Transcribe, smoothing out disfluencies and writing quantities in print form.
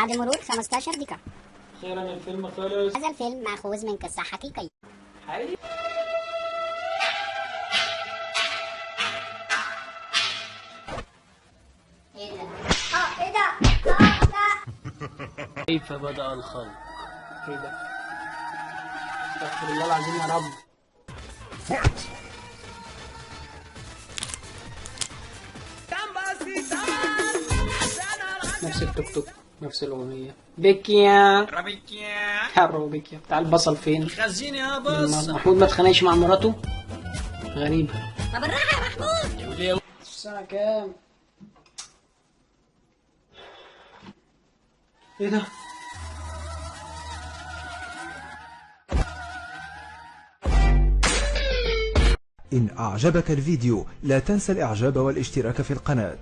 بعد مرور 15 دقيقة. أخيرا الفيلم خلص. هذا الفيلم مأخوذ من قصة حقيقية. حقيقي. ايه ده؟ ايه ده؟ لا. كيف بدأ الخلق؟ ايه ده؟ استغفر الله العظيم يا رب. نفس التوك توك، نفس الأغنية. بيكيا ربيكيا روبيكيا بتاع البصل فين؟ خزيني يا بصل. محمود ما اتخانقش مع مراته؟ غريبة. ما بالراحة يا محمود. الساعة كام؟ ايه ده؟ إن أعجبك الفيديو لا تنسى الإعجاب والاشتراك في القناة.